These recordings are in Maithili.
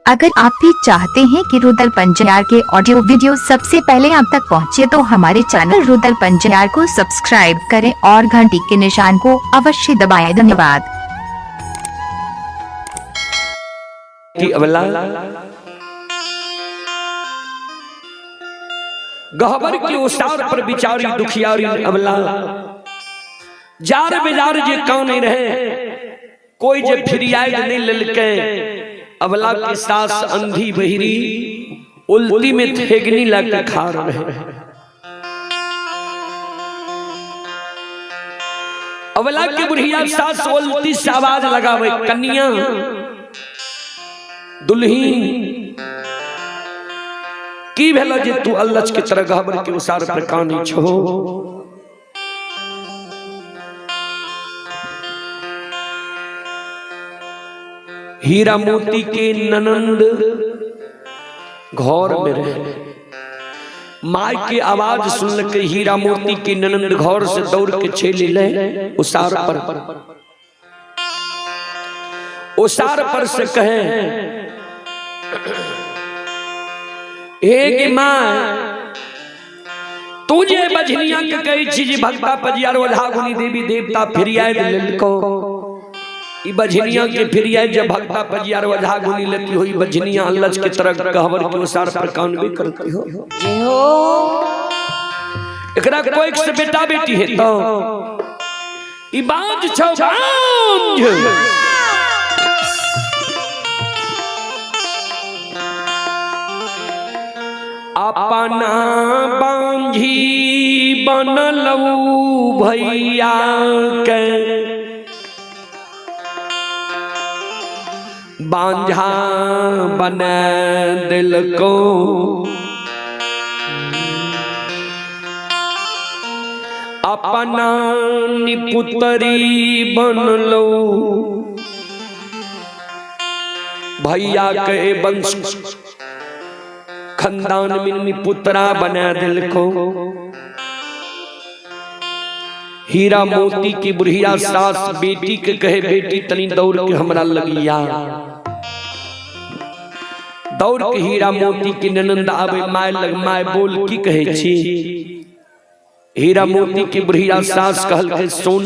अगर आप भी चाहते हैं कि रुदल पंजियार के ऑडियो वीडियो सबसे पहले आप तक पहुंचे तो हमारे चैनल रुदल पंजियार को सब्सक्राइब करें और घंटी के निशान को अवश्य दबाएं। धन्यवाद। की अबला गहबर के उसार पर बिचारी दुखियारी अबला जार बेजार जे काने रहे कोई जे फिरियाद नहीं लेलके अबला के सास अंधी बहिरी उल्टी में थेगनी ला के खा रहे। अबला के बुढ़िया सास उल्टी से आवाज लगावे, कन्या दुल्हीन की भेल जे तू अल्लच के तरह गहबर के उसार पर कानी छो। हीरा मोती के ननंद घर में रहे, माय के आवाज सुन के हीरा मोती के ननंद घर से दौड़ के चली ले उसार पर। उसार पर से कहे, हे गे माँ, तुझे बजनिया के कही छी जे भक्ता पजियार ओझा गुनी देवी देवता फिरियाद लेलको। ई बजनिया के फिरियाद जब भक्ता पजियार ओझा गुनी लेती होई बजनिया अल्लच के तरह गहवर के उसार पर कानबे करती हो। एकरा कोई से बेटा बेटी है तो ई बांझ छौ बांझ। अपना बांझी बनलऊ भैया के बांझा बन दिल को। अपना निपुतरी बनलऊ भैया के वंश खानदान में निपुतरा बना दिल को। हीरा मोती की बुढ़िया सास बेटी के कहे, बेटी तनी दौड़ के हमरा लगिया। दौड़ के हीरा मोती की ननंद आवे my लग, my बोल की कहे छी। हीरा मोती की बुढ़िया सास कहल के सुन,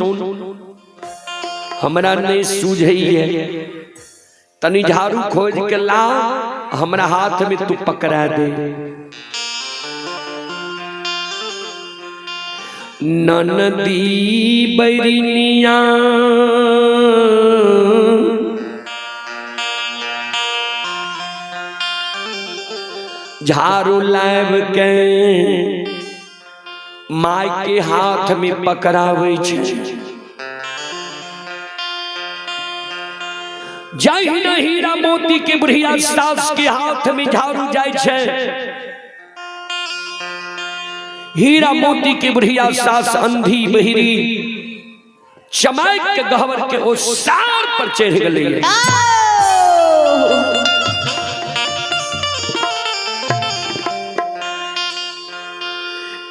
हमरा नहीं सूझैये, तनी झाड़ू खोज के ला हमरा हाथ में तू पकड़ा दे। ननदी बैरिनिया झाड़ू लाब के my के हाथ में पकड़ावे छे। जहिना हीरा मोती के बुढ़िया सास के हाथ में झाड़ू जाय छे, हीरा मोती के बुढ़िया सास अंधी बहिरी चमक के गहवर के ओसार पर चढ़ गई।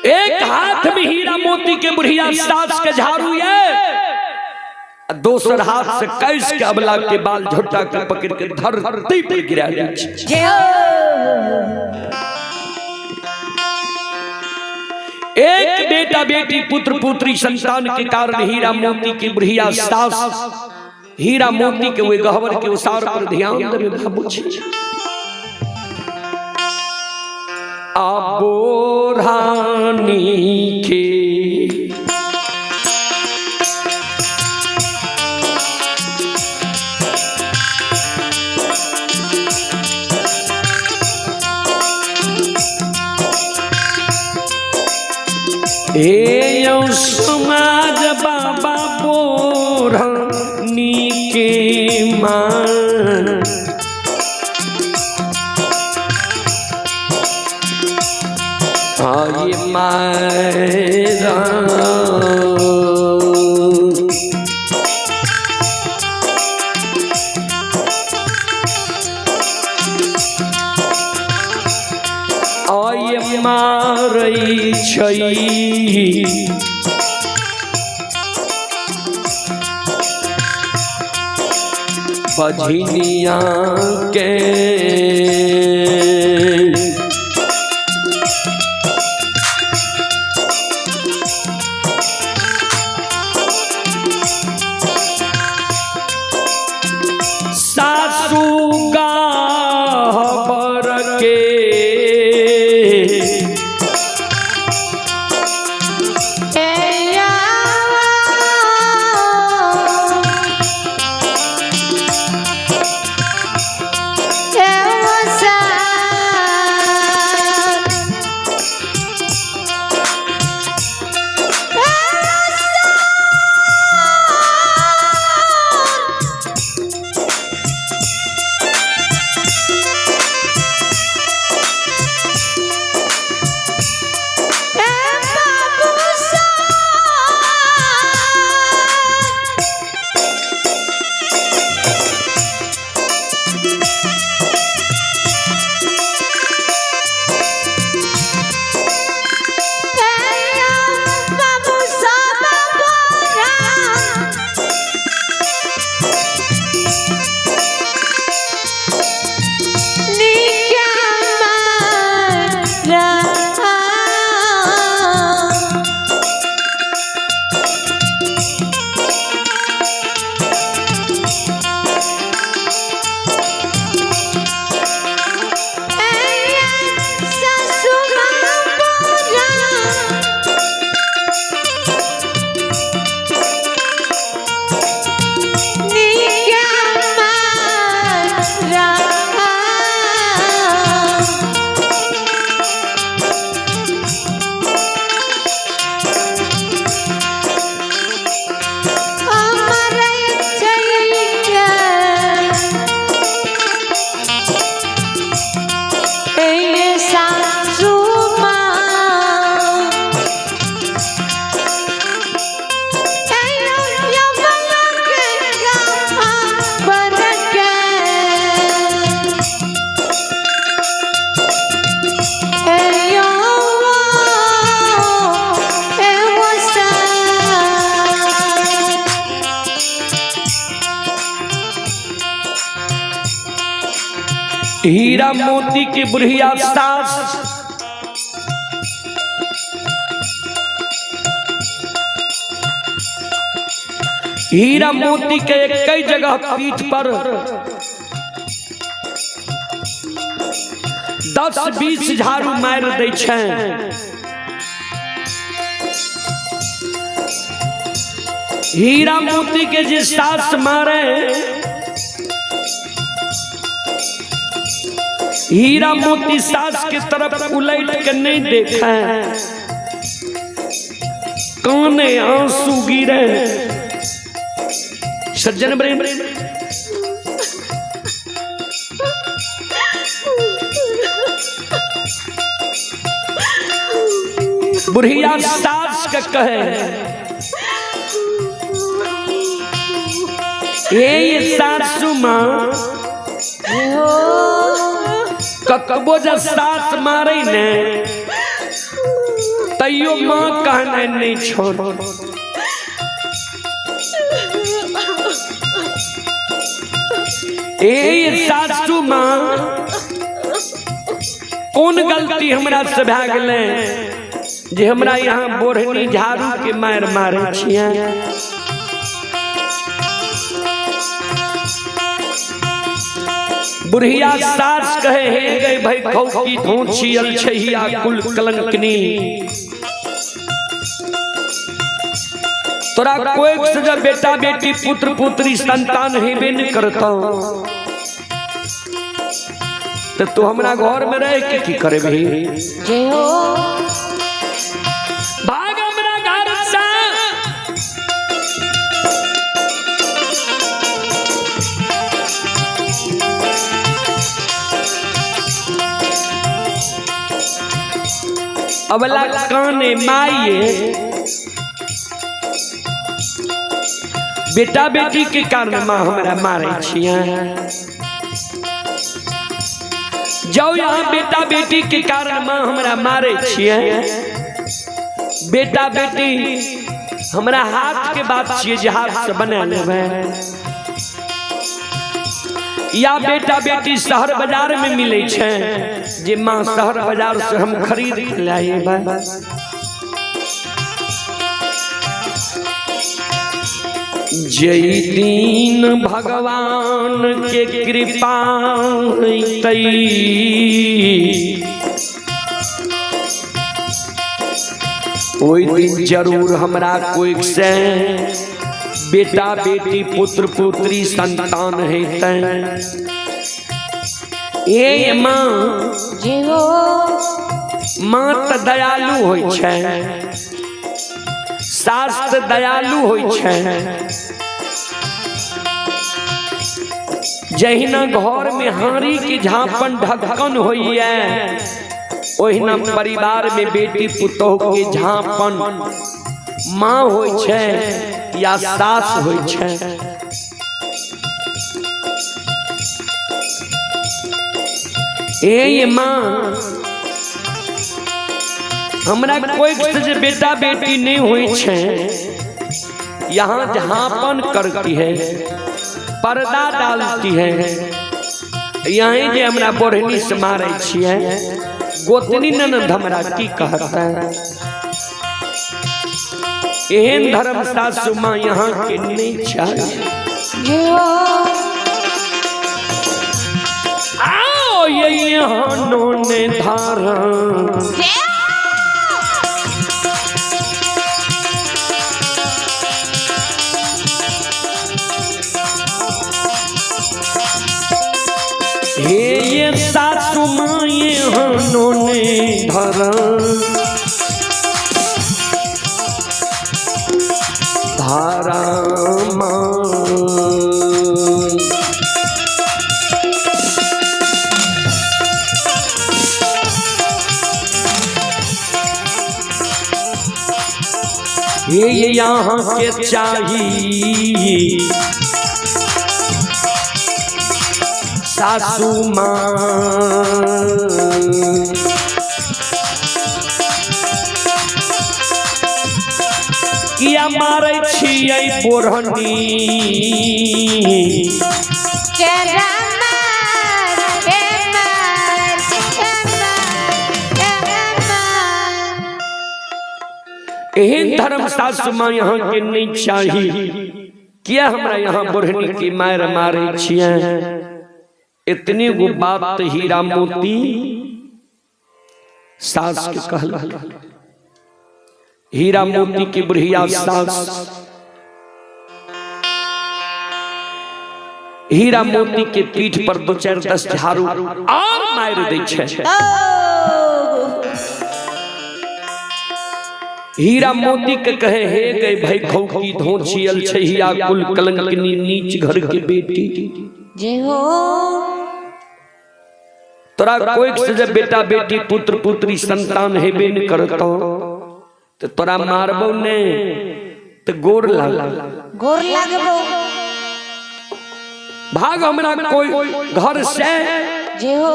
एक हाथ में हीरा मोती के बुढ़िया सास के झाड़ू है, दोसर हाथ से कैस के अबला के बाल झोटा के पकड़ के धरती पर गिरा दै छै। एक बेटा बेटी पुत्र पुत्री संतान के कारण हीरा मोती की बुढ़िया सास हीरा मोती के वे गहवर के उसार पर ध्यान देवे बाबू छी। आबोरानी के हे यौ समाज बाबा बोरानी के मान आई मायरा आई मारै छै बझनिया के। हीरा मोती के बुढ़िया सास हीरा मोती के कई जगह पीठ पर 10-20 झाड़ू मार दै छै। हीरा मोती के जे सास मारे, हीरा मोती सास के तरफ उलट के नहीं देखे, काने आंसू गिरे। सज्जन प्रेम बुढ़िया सास के कहे, ए सासू माँ, ककबो जब सास मारे ने तैयो माँ कहने नहीं छोड़। ए सासू माँ, कौन गलती हमरा से भए गेलै जे हमरा यहाँ बोढ़नी झाड़ू के मार मारे छियै? बुढ़िया सास कहे, हे गए भाई खौकी धोछी अलछहिया कुल कलंकनी, तोरा कोई से जब बेटा बेटी पुत्र पुत्री संतान हेबे नहीं करता तो तू हमरा घर में रह के की करबही? भाग हमरा घर से। अबला काने माइये बेटा बेटी के कारण माँ हमरा मारे छियै। जाओ यहाँ बेटा बेटी के कारण माँ हमरा मारे छियै। बेटा बेटी हमरा हाथ के बात छियै जे हाथ से बना लेबै, या बेटा बेटी शहर बाजार में मिले छै जे माँ शहर बाजार से हम खरीद के लाएबै। जय दिन भगवान के कृपा होतै, ओहि दिन जरूर हमरा कोई से बेटा बेटी पुत्र पुत्री संतान हेतै। ए माँ, माँ त दयालु होइ छै, सास त दयालु होइ छै। जहिना घर में हारी के झापन ढक्कन होइए, ओहिना परिवार में बेटी पुतोह के झापन माँ होइ छै या सास होइ छै। ए माँ, हमरा कोई से बेटा बेटी नहीं हुई छै, यहाँ झापन करती है, पर्दा डालती है। यहीं जे हमरा बोढ़नी से मारे छियै, गोतनी ननद हमरा की कहता? एहन धर्म सासू माँ यहाँ के नहीं चाहिए। आओ ये यहाँ नोने धारा हे ये सासू माँ यहाँ नोने धारा धारा माँ। ये यहाँ के चाहिए सासू माँ, किया मारै छियै बोढ़नी? के रामा, के धर्म सासु माँ यहाँ के नहीं चाही, किया हमरा यहाँ बुढ़नी की मार मारे छियै। इतनी गो बात हीरा मोती सास के कहल। हीरा मोती की बुढ़िया सास हीरा मोती के पीठ पर दो चार दस झाड़ू और मार दै छै। हीरा मोती के कहे हे गए भाई खौकी धोछियल छहिया कुल कलंकनी नीच घर के बेटी। जे हो तोरा कोई से जब बेटा बेटी पुत्र पुत्री संतान हेबे न करतो तो तोरा मारबो ने तो गोर लाग गोर लागबो। भाग हमरा कोई घर से। जे हो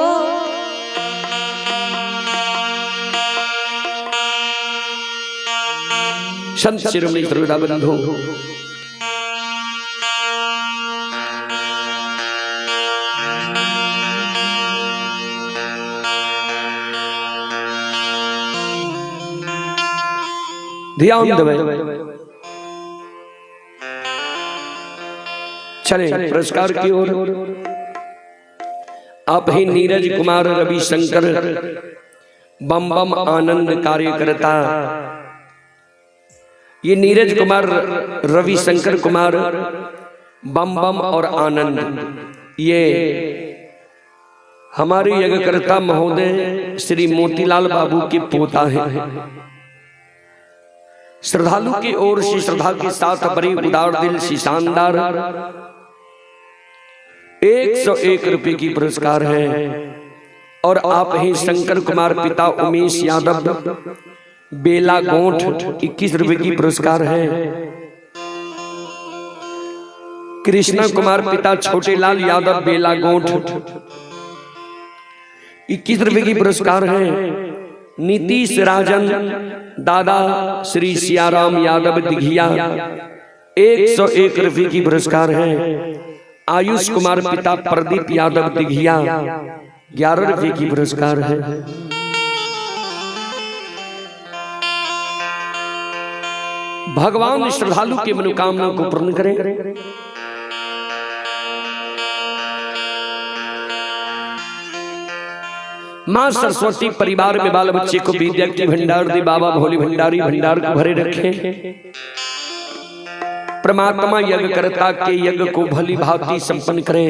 संत शिरोमणि श्रोता बंधु, ध्यान देवे। चले पुरस्कार की ओर। आप ही नीरज कुमार रविशंकर बम बम आनंद कार्यकर्ता, ये नीरज कुमार रविशंकर कुमार बम बम और आनंद, ये हमारे यज्ञकर्ता महोदय श्री मोतीलाल बाबू के पोता हैं। श्रद्धालु की ओर से श्रद्धा के साथ बड़ी उदार दिल सी शानदार 101 रुपए की पुरस्कार है। और आप ही शंकर कुमार पिता उमेश यादव बेला गोंठ 21 रुपए की पुरस्कार है। कृष्णा कुमार पिता छोटेलाल यादव बेला गोंठ 21 रुपए की पुरस्कार है। नीतीश राजन दादा श्री सियाराम यादव दिघिया 101 रुपए की पुरस्कार है। आयुष कुमार पिता प्रदीप यादव दिघिया 11 रुपए की पुरस्कार है। भगवान श्रद्धालु के मनोकामना को पूर्ण करें। माँ सरस्वती परिवार में बाल बच्चे को विद्या की भंडार दे, बाबा भोले भंडारी भंडार को भरे रखे। परमात्मा यज्ञकर्ता के यज्ञ को भली भांति संपन्न करें।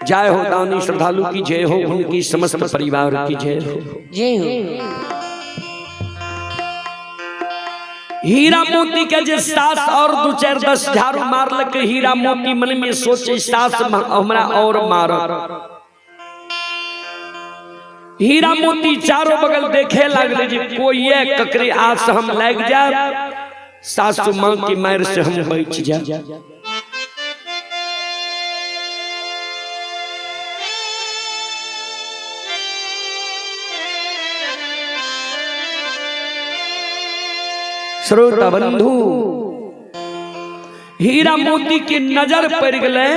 जय हो दानी श्रद्धालु की जय हो, उनकी समस्त परिवार की जय हो। जय हो। हीरा मोती के जे सास और दो चार दस झाड़ू मारलक, हीरा मोती मन में सोचे सास हमरा और मार। हीरा मोती चारों बगल देखे लागले जे कोई है ककरे आस हम लाग जा, सासू माँ की मार से हम बच जा। श्रोता बंधु, हीरा मोती की नजर पड़ गए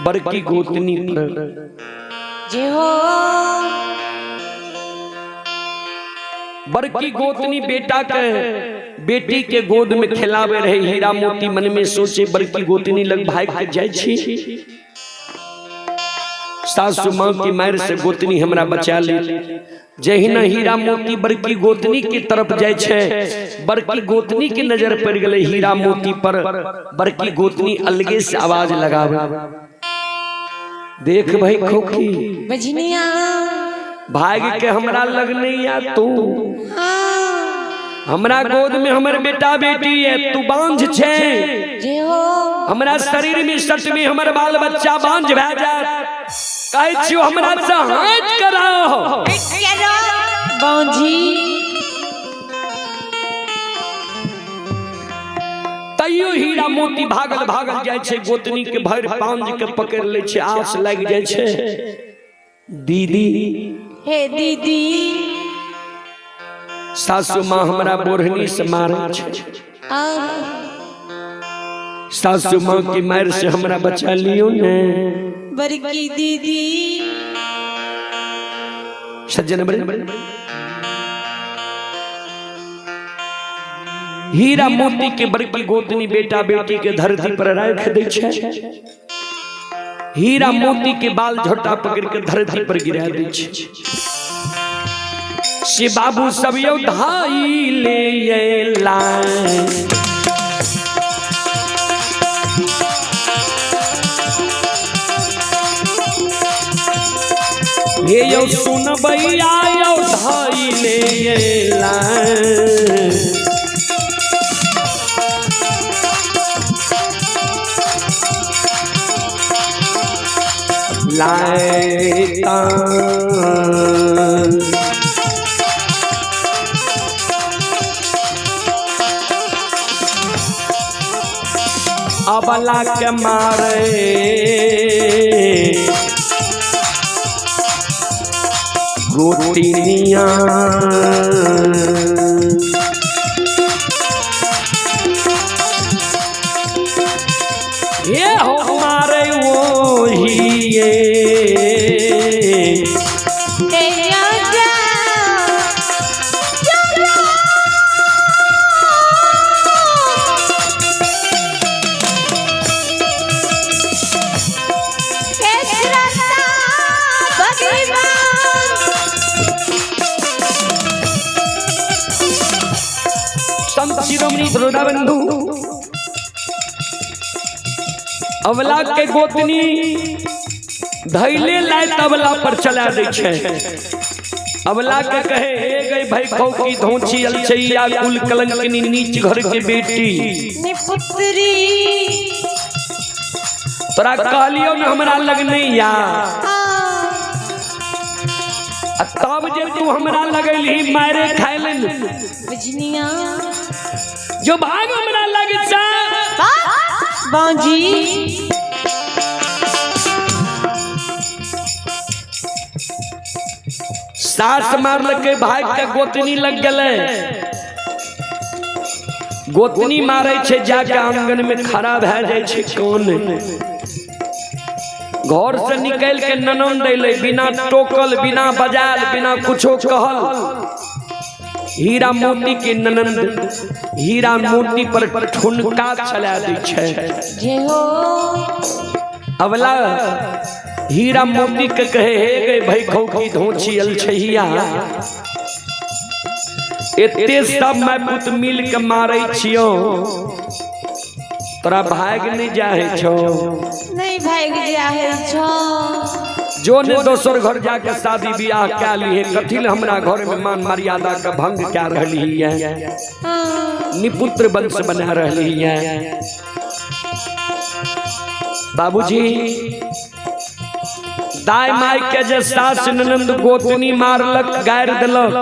बड़की गोतनी पर। जय हो। बड़की गोतनी बेटा के बेटी के गोद में खिलावे रहे। हीरा मोती मन में सोचे बड़की गोतनी लग भाग के जाय छी, सासू माँ की मार से गोतनी हमरा बचा ले। जहिना हीरा मोती बड़की गोतनी की तरफ जाय छे, बड़की गोतनी की नजर पड़ गई हीरा मोती पर। बड़की गोतनी अलगे से आवाज लगावे, देख भाई खोखी बजनिया भाग के हमरा लग नहीं आ तू, हमरा गोद में हमर बेटा बेटी है, तू बांझ छे, हमरा शरीर में सट में हमर बाल बच्चा बांझ भए जात, कहै छियो हमरा से हट कराओ बांझी। तैयो हीरा मोती भागल भागल जाय छै, गोतनी के भरि पांज के पकड़ लै छै, आस लागि जाय छै। दीदी हे दीदी, सासू माँ हमरा बोढ़नी से मारै छै, सासू माँ की मार से हमरा बचा लियो ने बड़की दीदी। सज्जन बड़े हीरा मोती के बड़की गोतनी बेटा बेटी के धरती पर राख दै छै। हीरा मोती के बाल झोटा पकड़ के धरती पर गिरा दै छै। से बाबू सब यौ धाई ले अयला। हे यौ सुनबैया यौ धाई ले अयला। लायता अबला के मारे गोतिनिया। ये हो मारे वो ही ये। संत शिरोमणि श्रोता बंधु, अवला के गोतनी धैले लाए तबला पर चला दै छै। अवला के कहे हे गई भाई खौ की धोची अलचैया कुल कलंकिनी नीच घर के बेटी निपुत्री। तोरा कहलियो न हमरा लग नहीं या, तब जे तू हमरा लगैलही मारे खाइलन बुझनिया जो भाग हमरा लग जा बाजी। सास मारलकै भाग के गोतनी लग गेलै। गोतनी मारे छै जाके आंगन में खड़ा भए जाइ छै। कोन घर से निकल के ननन दैले बिना टोकल बिना बजाल बिना कुछो कहल। हीरा मोती के ननंद हीरा मोती पर ठुनका चला दै छै। अवला हीरा मोती के कहे हे गई भाई खौ की धोची अलछहिया एते सब मैं पुत मिल के मारे छियो तोरा भाग नहीं जाहे छो। नहीं भाग जाहे छो। जो ने दोसर घर जाके शादी ब्याह क्या ली है कथी हमरा घर में मान मर्यादा का भंग क्या रही है, निपुत्र वंश बना रही है। बाबूजी दाय my के जे सास ननंद गोतनी मारलक गारि देलक,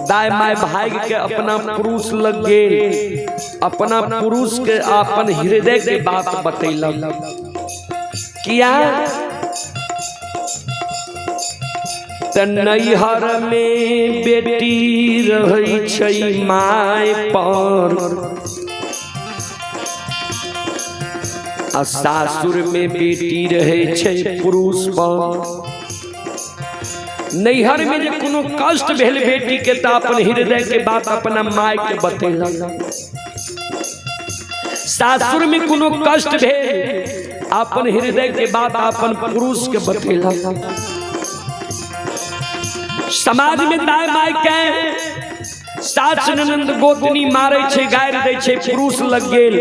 दाय my भाग के अपना पुरुष लग गेल, अपना पुरुष के अपन हृदय के बात बतैलक। किया त नैहर में बेटी रहै छै my पर आ सासुर में बेटी रहै छै पुरुष पर। नैहर में जे कोनो कष्ट भेल बेटी के त अपन हृदय के बात अपना my के बतैलक। सासुर में कोनो कष्ट भेल अपन हृदय के बात अपन पुरुष के बतैलक। समाज में दाय my के सास ननंद गोतनी मारे छै गारि दै छै, पुरुष लग गेल,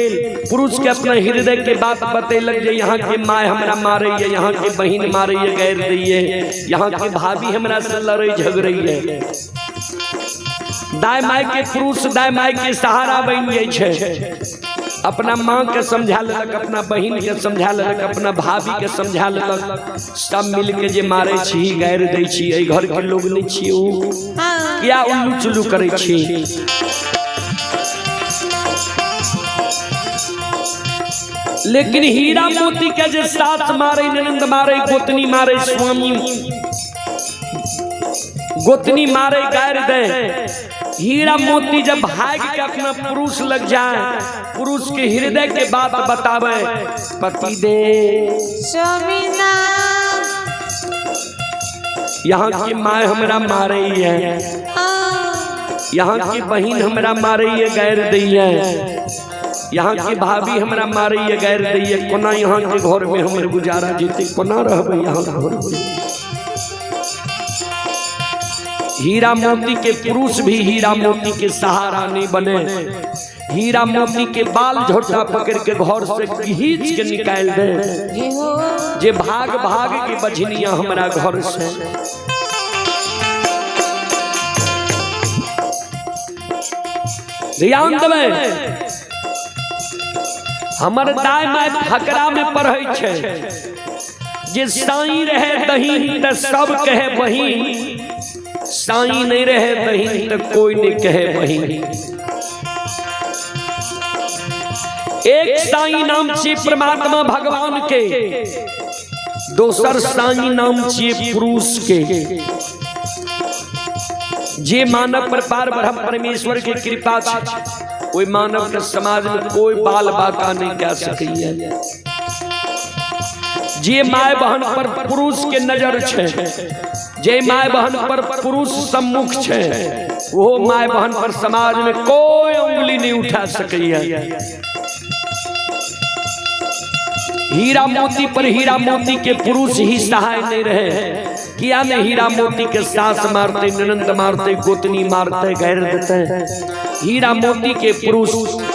पुरुष के अपना हृदय के बात बतैलक जे यहाँ के my हमरा मारे ये, यहाँ के बहिन मारे ये गारि दैये, यहाँ के भाभी हमरा से लड़ै झगड़ै। दाय my के पुरुष दाय my के सहारा बनि जाइ छै। अपना माँ के समझा लेलक, अपना बहिन के समझा लेलक, अपना भाभी के समझा लेलक, सब मिल के जे मारे छी गारि दै छी एहि घर के लोग नहीं छी उ किया उल्लू चुल्लू करै छी। लेकिन हीरा मोती के जे सास मारे ननंद मारे गोतनी मारे स्वामी गोतनी मारे गारि दे, हीरा मोती जब भाग के अपना पुरुष लग जाए पुरुष के हृदय के बात बतावे पति दे यहाँ की माँ हमरा मारे है, यहाँ की बहिन हमरा मारैये गैर दैये, यहाँ की भाभी हमरा मारैये गैर दैये, कोना यहाँ के घर में हमर गुजारा जेतै, कोना रहबै यहाँ घर में। हीरा मोती के पुरुष भी हीरा मोती के सहारा नहीं बने। हीरा मोती के बाल झोटा पकड़ के घर से खींच के निकाल दे जे हो। जे भाग भाग के बझनिया हमरा घर से। ध्यान देबै, हमर दाय my फकरा में पढ़ै छै जे साईं रहे दहीन त सब कहे बहिन, साईं नहीं रहे दहीन त कोई नहीं कहे बहिन। एक साईं नाम छियै परमात्मा भगवान के, दोसर साईं नाम छियै पुरुष के। जे मानव पर पार ब्रह्म परमेश्वर के कृपा छै ओहि मानव के समाज में कोई बाल बाका नहीं कह सकैया। जे my बहन पर पुरुष के नजर छै, जे my बहन पर पुरुष सम्मुख छै, वो my बहन पर समाज में कोई उंगली नहीं उठा सकैया। हीरा मोती पर हीरा मोती के पुरुष ही सहाय नहीं रहे। किया ने हीरा मोती के सास मारते, ननंद मारते, गोतनी मारते, गैर देते। हीरा मोती के पुरुष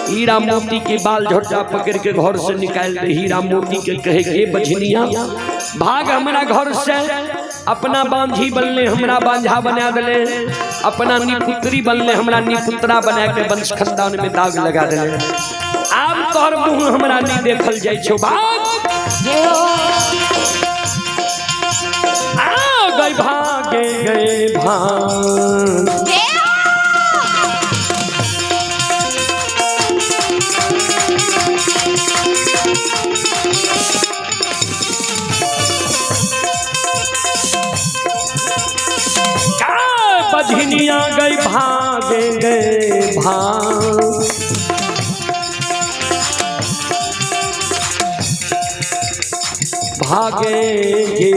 हीरा मोती के बाल झोटा पकड़ के घर से निकाल दे। हीरा मोती के कहे के बझनिया भाग हमरा घर से, अपना बांझी बनले हमरा बांझा बना दिले, अपना निपुत्री बनले हमरा निपुत्रा बना के वंश खानदान में दाग लगा दिले। आब तोहर मुंह हमरा नहीं देखल जाय छौ, भाग जे हो। आ गई भागे गए भाग। जे हो। बझनिया गई भागे गए भाग। भागे गे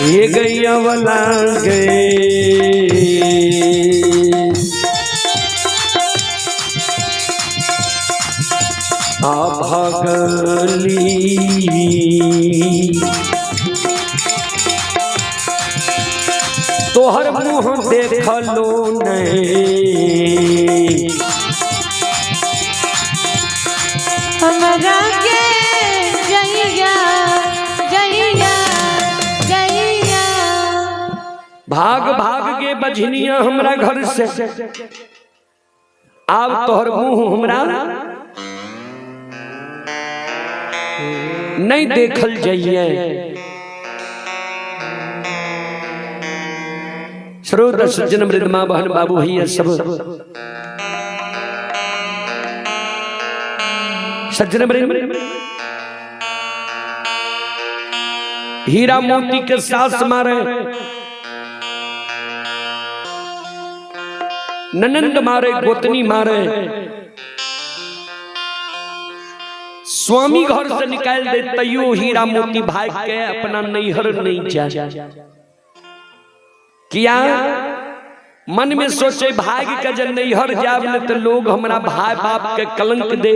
ये गैया वाला गए। आ भागली तोहर मुँह देखलो नहीं, हमरा के जइया जइया जइया। भाग भाग के बझनिया हमरा घर से, आब तोहर मुँह हमरा नहीं देखल जाइए। श्रोत सज्जन मृद माँ बहन बाबू भैया सब सज्जन मृद, हीरा मोती के सास मारे, ननंद मारे, गोतनी मारे, स्वामी घर से निकाल दे तैयो हीरा मोती भाग के अपना नैहर नहीं जा। किया मन में सोचे भाग के जब नैहर जाब न तो लोग हमरा भाई बाप के कलंक दे,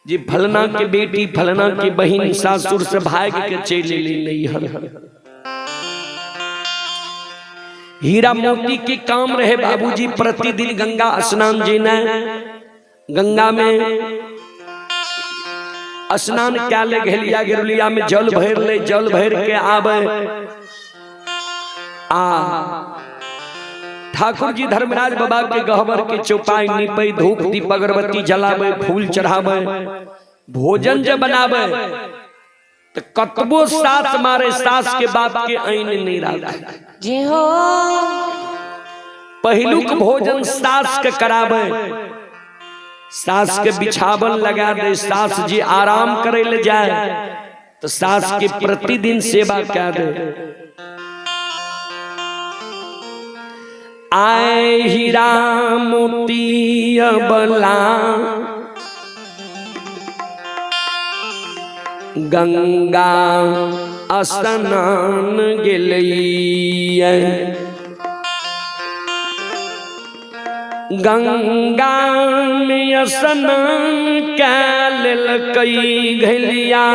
जे फलना के बेटी फलना के बहिन सासुर से भाग के चले ली नैहर। हीरा मोती के काम रहे बाबूजी प्रतिदिन गंगा स्नान जेना, गंगा में स्नान क्या ले घेलिया गिरुलिया में जल भर ले, जल भर के आवे। आ ठाकुर जी धर्मराज बाबा के गहबर के चौपाई नीपे, धूप दीप अगरबत्ती जलावे, फूल चढ़ावे, भोजन जब बनावे तो कतबो सास मारे सास के बाप के ऐन नहीं राखे। जे हो। पहिलुक भोजन सास के करावे, सास के बिछावन लगा दे, सास जी आराम करे ले जाए तो सास के प्रतिदिन सेवा कर दे। आए हीरा मोती अबला गंगा स्नान गेलैया। गंगा में स्नान कै लेलकै घलिया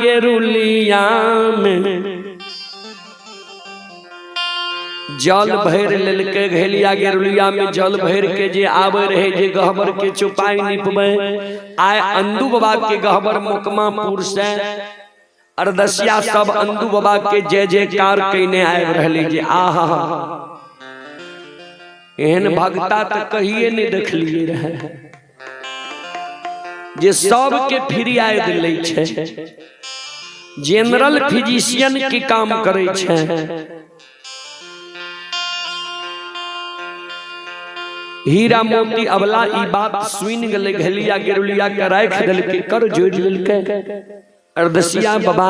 गेरुलिया में जल भरि लेलकै। घलिया गेरुलिया में जल भरि के जे आबै रहे जे गहबर के चौपाई निपबै। आय अंदू बाबा के गहबर मोकमापुर से अरदसिया सब अंदू बाबा के जय जयकार कयने आबि रहलै जे आहा एहन भगता तो कहिए नहीं देखलिए रहे जे सबके फिरियाद लै छै, जनरल फिजिशियन के काम करै छै। हीरा मोती अबला ई बात सुनि गेलै, घलिया गेरुलिया के राखि देलकै, कर जोड़ि लेलकै। अरदसिया बाबा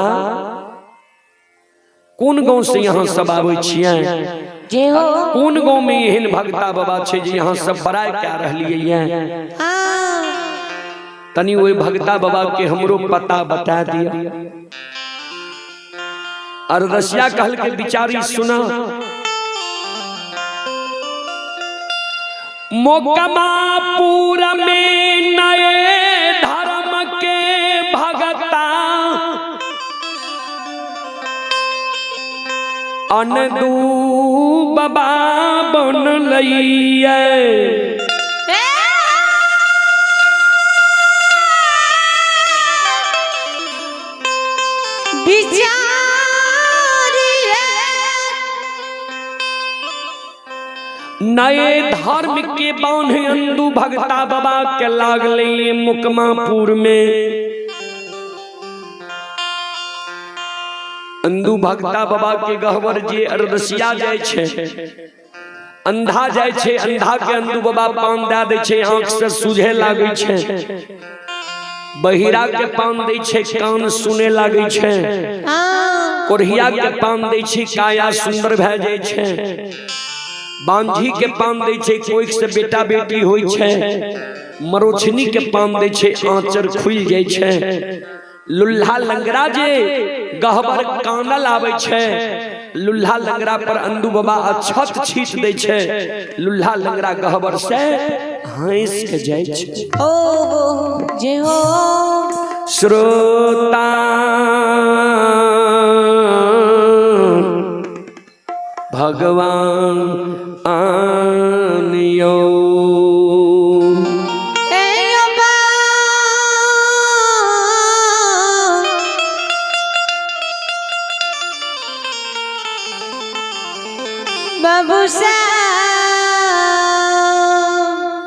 कोन गांव से यहाँ सब आबै छियै? जय हो। कोन गांव में एहन भगता बाबा छै जे यहाँ सब बड़ाई कए रहलियै? तनी ओहि भगता बाबा के हमरो पता बता दिया। अरदसिया कहल के बिचारी सुना, मोकमापुर में नए धर्म के भगता अनदू बाबा बनलैया। नए धर्म के बान्हे अंदू भगता बाबा के लागले मुकमापुर में। अंदू भगता बाबा के गहबर जे अरदसिया जाय छै, अंधा जाय छै, अंधा के अंदू बाबा पान दए दै छै, आंख से सूझे लागै छै। बहिरा के पान दै छै, कान सुने लागै छै। कोढ़िया के पान दै छै, काया सुंदर भए जाइ छै। बांझी के पान दै छै, कोइख से बेटा बेटी होइ छै। मरोछनी के पान दै छै, आंचर खुलि जाइ छै। लुल्हा लंगड़ा जे गहबर कानल आबै छै, लुल्हा लंगड़ा पर अंदू बाबा अक्षत छीट दै छै। लुल्हा लंगड़ा गहबर से हंस के जाइ छै। ओ जय हो। श्रोता भगवान आनियो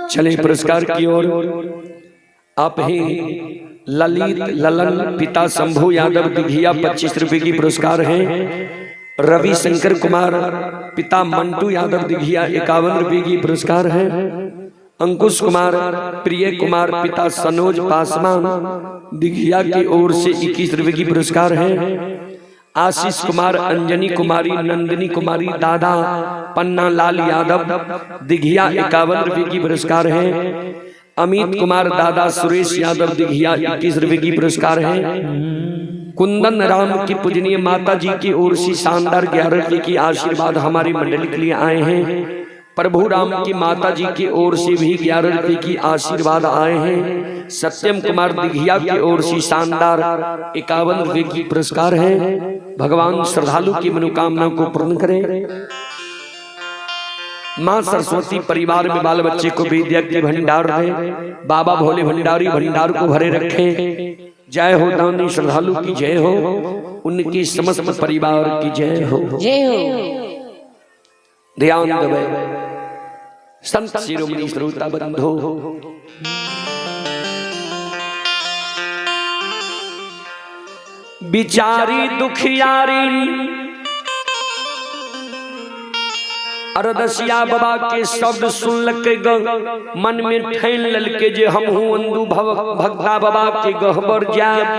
चले पुरस्कार की ओर। आप ही ललित ललन पिता शंभू यादव दिघिया 25 रुपए की पुरस्कार है। रवि शंकर कुमार पिता मंटू यादव दिघिया 51 रुपए की पुरस्कार है। अंकुश कुमार प्रिय कुमार पिता सनोज पासवान दिघिया की ओर से 21 रुपए की पुरस्कार है। आशीष कुमार अंजनी कुमारी नंदिनी कुमारी दादा पन्ना लाल यादव दिघिया 51 रुपए की पुरस्कार है। अमित कुमार दादा सुरेश यादव दिघिया 21 रुपए की पुरस्कार है। कुंदन राम की पूजनीय माता जी की ओर से शानदार 11 रुपए की आशीर्वाद हमारी मंडली के लिए आए हैं। प्रभु राम की माता जी की ओर से भी 11 रुपए की आशीर्वाद आए हैं। सत्यम कुमार दिघिया की ओर से शानदार 51 रुपए की पुरस्कार है। भगवान श्रद्धालु की मनोकामना को पूर्ण करें। माँ सरस्वती परिवार में बाल बच्चे को विद्या के भंडार दे। बाबा भोले भंडारी भंडार को भरे रखे। जय हो दानी श्रद्धालु की जय हो, उनकी समस्त परिवार की जय हो। जय हो। ध्यान देवे संत शिरोमणि श्रोता बंधु, बिचारी दुखियारी अरदसिया बाबा के शब्द सुनलकै, मन में ठानि लेलकै जे हमहूँ अंदू भगता बाबा के गहबर जायब।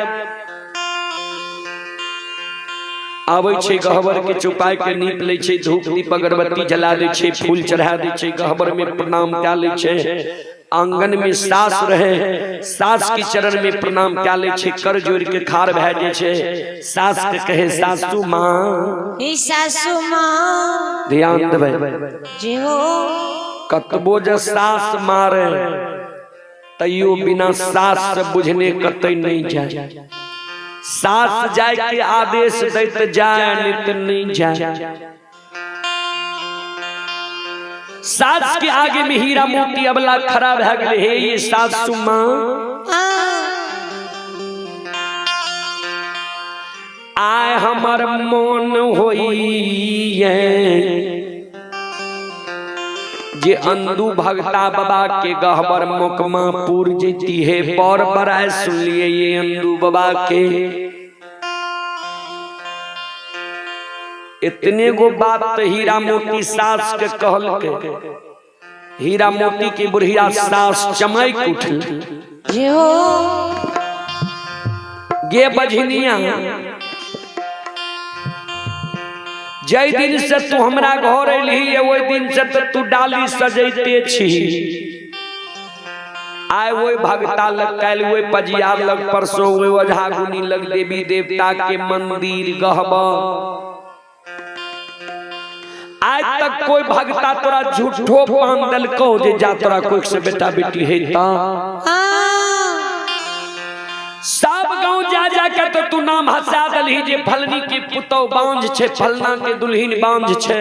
आबै छै गहबर के चौपाई के नीप लै छै, धूप दीप अगरबत्ती जला दै छै, फूल चढ़ा दै छै, गहबर में प्रणाम कए लै छै। आंगन में सास रहे, सास के चरण में प्रणाम कए लै छै, कर जोड़ के खाड़ भए जाइ छै। सास के कहे सासू माँ, ई सासू माँ, ध्यान देबै, जे हो। कतबो जे सास मारे तैयो बिना सास से बुझने कतई नहीं जाए। सास जाय के आदेश दैत जाय, नहीं तो नहीं जाए। सास के आगे में हीरा मोती अबला खड़ा भए गेलै। हे ये सासू माँ, आय हमर मोन होइए जे अंदू भगता बाबा के गहबर मोकमापुर जेती है। बड़ बड़ाय सुनलिए ये अंदू बाबा के। इतने गो बात तो हीरा मोती सास के कहल के हीरा मोती की बुढ़िया सास चमक उठल। जे हो। गे बझनिया, जै दिन से तू हमरा घर एलही ओहि दिन से तो तू डाली सजैते छी। आय ओहि भगता लग, काल्हि ओहि पजियार लग, परसों ओहि ओझा गुनी लग, देवी देवता के मंदिर गहबर। आज तक कोई भगता तोरा झूठो पान देलकौ जे जा तोरा कोई से बेटा बेटी है ता सब गांव जा जा के तो तू नाम हंसा दलही जे फलनी के पुतौ बांझ छे, फलना के दुल्हिन बांझ छे।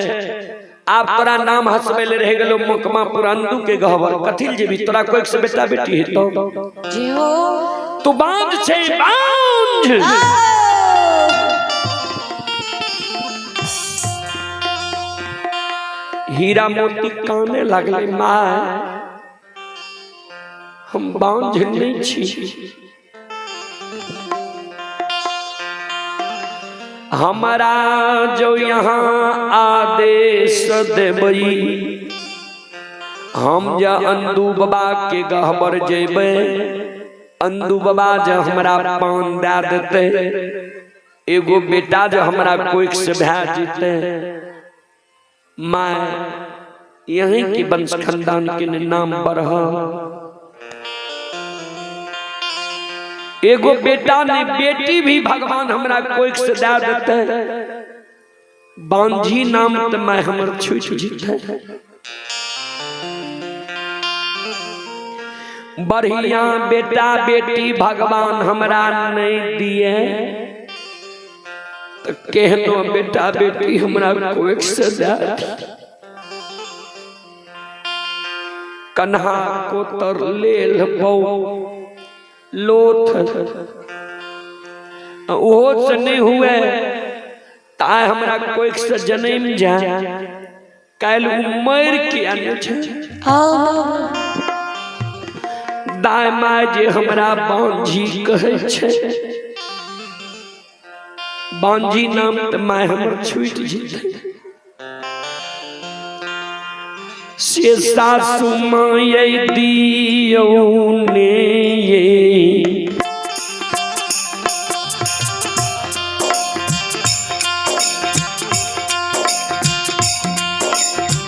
आप तोरा नाम हंसबे ले रह गेलो मोकमापुर अंदू के गहबर। कथिल जेबी तोरा कोई से बेटा बेटी है तो जे हो। तू बांझ छे, बांझ। हीरा मोती काने लगले, माँ हम बांझ नहीं छी, हमारा जो यहाँ आदेश देबई हम जा अंदू बाबा के गहबर जेबै, अंदू बाबा जे हमरा पान दए देते, एगो बेटा जो हमरा कोइख से भए जेतै, माँ यहीं के वंश खानदान के नाम बढ़। एगो बेटा ने बेटी भी भगवान हमरा कोइख से दए देते, बांझी नाम तो मैं हमर छूट जीते। बढ़िया बेटा बेटी भगवान हमरा नहीं दिए तो केहनो बेटा बेटी हमरा कोइख से दे। कन्हा को तर लेल बौ लोथ ओहो से नहीं हुए ताय हमरा कोइख से जन्म जाए, काल्हि उ मरि किया नहि छै। दाय my जे हमरा बांझी कहै छै, बांझी नाम तऽ my हमर छूटि जेतै। से सासू माय दियौ ने ये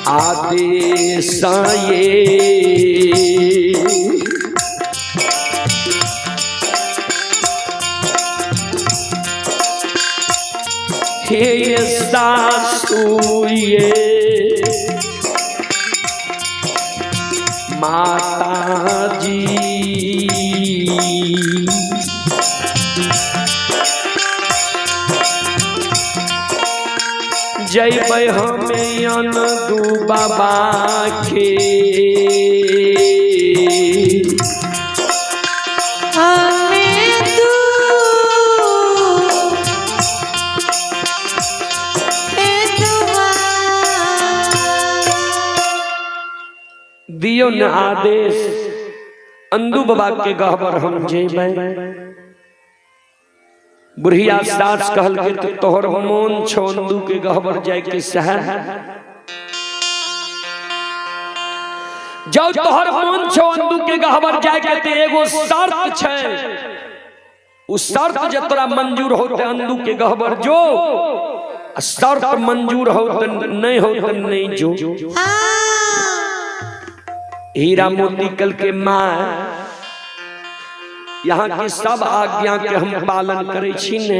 आदेश ये हे सासू ये माता जी, जयबै हमें अनदू बाबा के। हमें तू दियो न आदेश अंदू बाबा के गहबर हम जेबै। बुढ़िया सास कहल के तो तोहर मोन छो अंदू के गहबर जाय के सह, जब तोहर मोन छो अंदू के गहबर जाय के ते एगो शर्त छै, उ शर्त जे तोरा मंजूर हो ते अंदू के गहबर जो, आ शर्त मंजूर हो ते नहीं हो ते नहीं जो। हीरा मोती कल के माँ यहाँ के सब आज्ञा के हम पालन करे छी ने,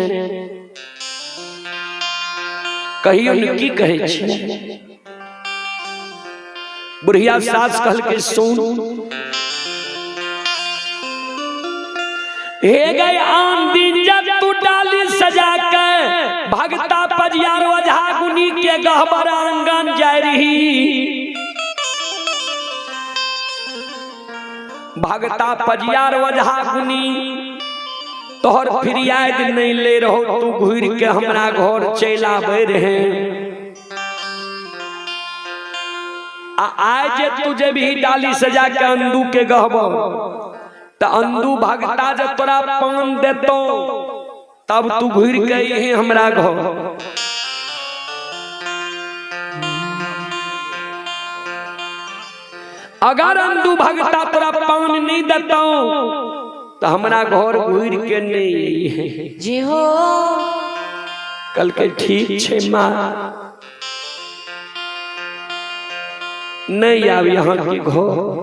कहियो ने की कहे छी। बुढ़िया सास कहल के सुन, हे गए आंधी जब तू डाली सजा के भगता पजियार ओझा गुनी के गहबर आंगन जाय रही। भगता पजियार ओझा गुनी तोहर फिरियाद नहीं ले रहो, तू घूर के हमरा घर चल आबे रहे। आ आज तुझे भी डाली सजा के अंदू के गहबर, त अंदू भगता जब तोरा पान देतो तब तू घूर के यही हमरा घर। अगर अंदू भगता तोरा पान नहीं देतो तो हमरा घर घूर के नहीं है। जी हो। कल के ठीक छे माँ, नहीं आब यहाँ के घर,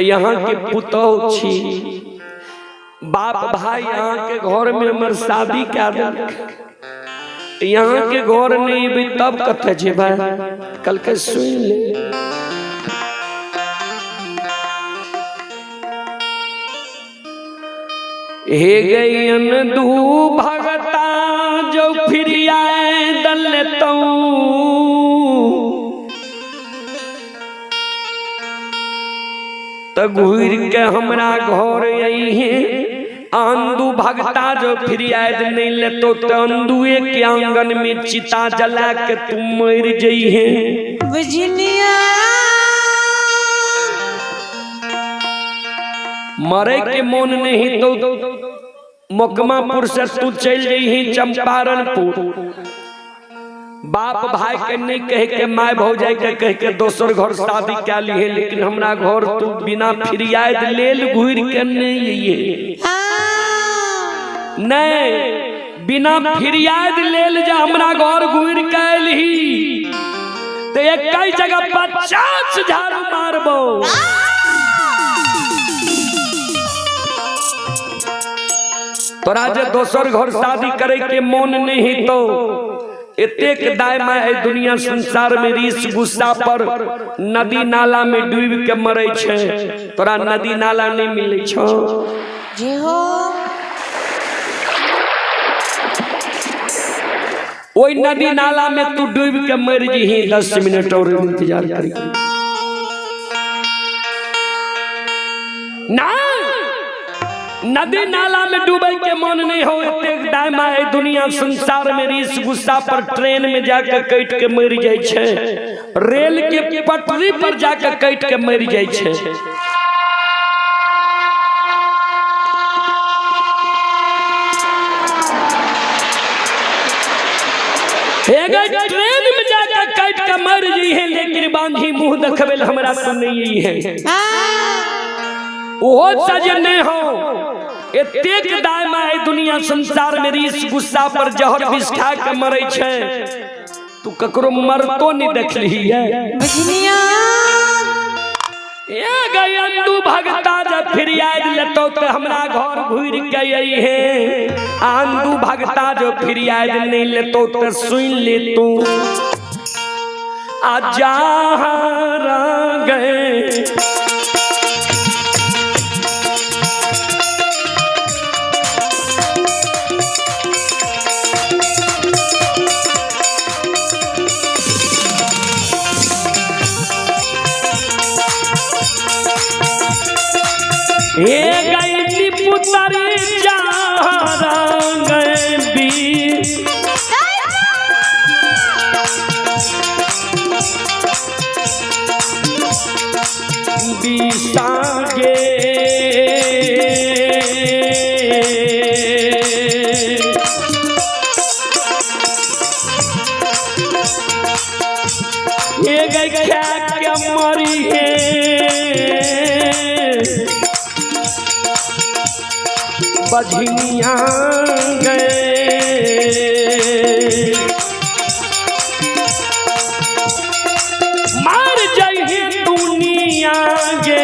यहाँ के पुतोह छी, बाप भाई यहाँ के घर में हमर शादी कए देलक, यहाँ के घर नहीं अबी तब कतऽ जेबै। कल के सुन ले, हे गई दू भगता जो फिर आए दल तू, त घूर के हमरा घर अइहे। आंदू भगता जो फिरियाद नहीं लेतो तो अंदुए के आंगन में चिता जला के तू मर जइहे। बिजलिया मरे के मन नहीं तो मोकमापुर से तू चल जइही चंपारणपुर। बाप भाई के नहीं कह के my भौजाई के कह के दोसर घर शादी क्या ली है, लेकिन हमरा घर तू बिना फिरियाद लेल घूर के नहीं अइहे। नहीं बिना फिरियाद लेल जा हमरा घर घूर के अइलही तो एक जगह 50 झाड़ू मारबो। तोरा जे दोसर घर शादी करे के मन नहीं तो एतेक दाय my दुनिया संसार में रीस गुस्सा पर नदी नाला में डूब के मरे छे, तोरा नदी नाला नहीं मिले छो। जी हो। ओई नदी नाला में तू डूब के मर जीही, 10 मिनट और इंतजार करी ना। नदी नाला में डूबे के मन नहीं हो, एतेक दाय my दुनिया संसार में रीस गुस्सा पर ट्रेन में जाकर कट के मर जाय छे, रेल के पटरी पर जाकर कट के मर जाय छे। ट्रेन में जाकर कट के मर जाय है, लेकिन बांधी मुंह देखबे हमरा तो नहीं है। ओहो सजन नहीं हो, एतेक दाय my दुनिया संसार में रीस गुस्सा पर जहर विष खा के मरे छे, तू ककरो मरतो नहीं देखली है। ए गई अंदू भगता जब फिरियाद लेतो तो हमरा घर घूर के अइहे। अंदू भगता जो फिरियाद नहीं लेतो तो सुन ले तू आ जा गए। हे गई पुतरी चारा गए बीर बिसागे हे गई क्या क्या मरी है। बझनिया गए। मर जही दुनिया गे।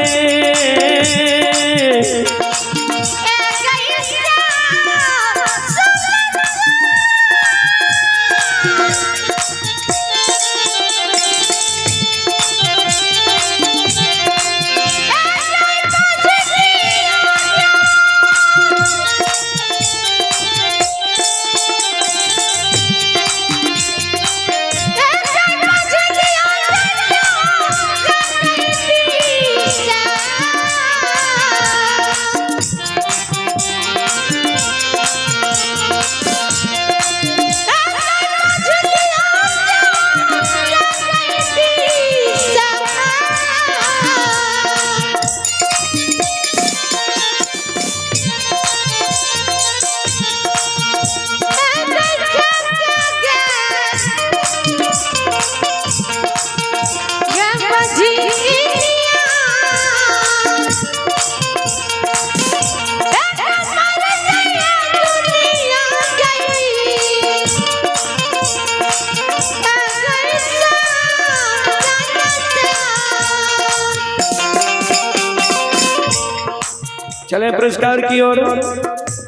चले पुरस्कार की ओर।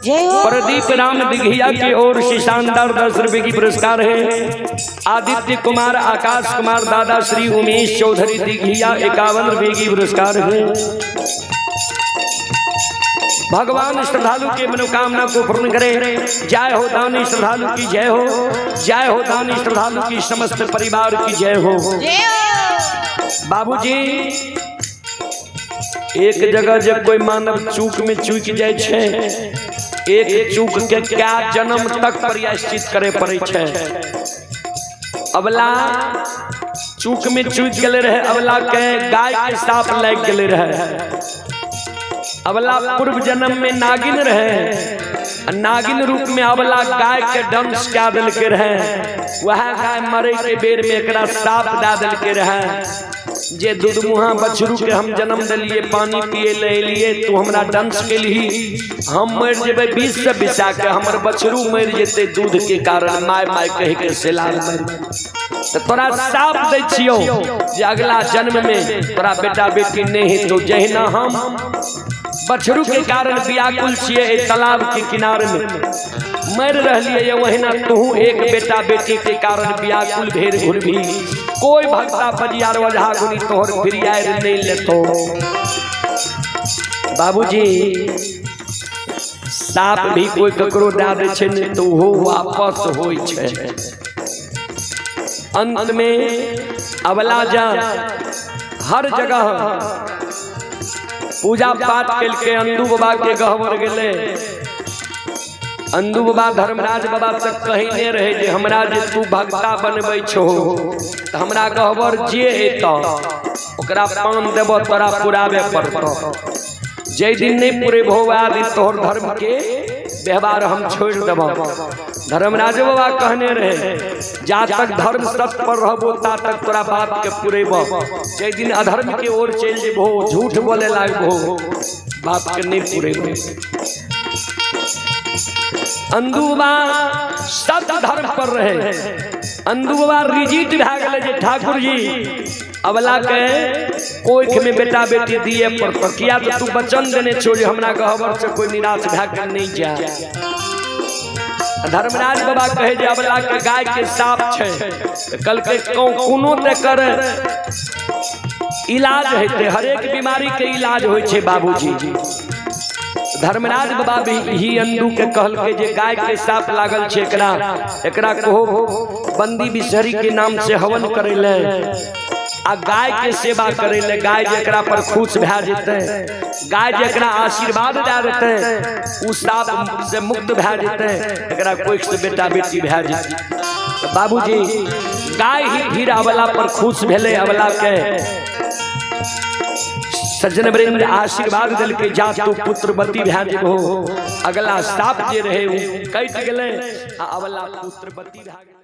जय हो। प्रदीप राम दिघिया की ओर से शानदार 10 रुपए की पुरस्कार है। आदित्य कुमार, आकाश कुमार, दादा श्री उमेश चौधरी दिघिया 51 रुपए की पुरस्कार है। भगवान श्रद्धालु के मनोकामना को पूर्ण करे। जय हो दानी श्रद्धालु की जय हो। जय हो दानी श्रद्धालु की समस्त परिवार की जय हो। बाबूजी एक जगह जब कोई मानव चूक में चूक जाए छे, एक चूक के क्या जन्म तक प्रायश्चित करे पड़े छे। अबला चूक में चूक गेले रहे, अबला के गाय के साप लाग गेले रहे। अबला पूर्व जन्म में नागिन रहे, नागिन रूप में अबला गाय के डंस क्या दिल के रहे। वह गाय मरे के बेर में एकरा साप दा दिल के रहे। जे दूध मुहा बछरू के हम जन्म दिलिए, पानी पिए ले लिए, तू हमरा डंस के ली, हम मर जेबै 20 से बिसा के, हमर बछरू मर जेते दूध के कारण, my my कह के सेलाल मर। तो तोरा साप दै छियो जे अगला जन्म में तोरा बेटा बेटी नहीं हेतौ। जहिना हम बछरू के कारण व्याकुल छियै एहि तालाब के किनारे में मर रहलियै, वहिना तू एक बेटा बेटी के कारण व्याकुल भेर घुरबी। कोई भक्ता बजियार वजहा गुनी तोहर फिरियार नहीं लेतो। बाबूजी साप भी कोई ककरो दए दै छै ने तो ओहो वापस होइ छै। अंत में अबला जा हर जगह पूजा पाठ केलकै, अंदू बाबा के गहबर गेलै। अंदू बाबा धर्मराज बाबा तक कहने रहे जे हमरा जे तू भक्ता बनबै छो त हमरा गहबर जे एतौ ओकरा पान देबो, तोरा पुराबे पड़तौ। जै दिन नहीं पुरेबहो वएह दिन तोहर धर्म के व्यवहार हम छोड़ देबो। धर्मराज बाबा कहने रहे जा तक धर्म सत्य पर रहबो ता तक तोरा बाप के पुरेबो। जै दिन अधर्म के ओर चलि जेबहो, झूठ बोले लागबहो, बाप के नहीं पुरेबो। अंदूबा सत्य धर्म पर रहे। अंदूबा रिजिट भए गेलै जे ठाकुर जी अबला के कोख में बेटा बेटी दिए पर किया तो तू वचन देने छो जे हमरा गहबर से कोई निराश भए के नहीं जाए। धर्मराज बाबा कहे जे अबला के गाय के साप छै, कल के कोनो तेकर इलाज हेतै, हरेक बीमारी के इलाज होइ छै बाबूजी। धर्मराज बाबा भी ही अंदू के कहलकै जे गाय के साप लागल छै, एकरा एकरा कहो बंदी बिसहरी के नाम से हवन करे ले आ गाय के सेवा करे ले। गाय जेकरा पर खुश भए जेतै, गाय जेकरा आशीर्वाद दए देतै, उ साप से मुक्त भए जेतै, एकरा कोख से बेटा बेटी भए जेतै। तऽ बाबूजी गाय ही फिर अबला पर खुश भेलै। अबला के सज्जन वृंद आशीर्वाद दिलकै, जा तू पुत्रवती भए जेबहो। अगला साप जे रहे उ कटि गेलै आ अबला पुत्रवती भए गेलै।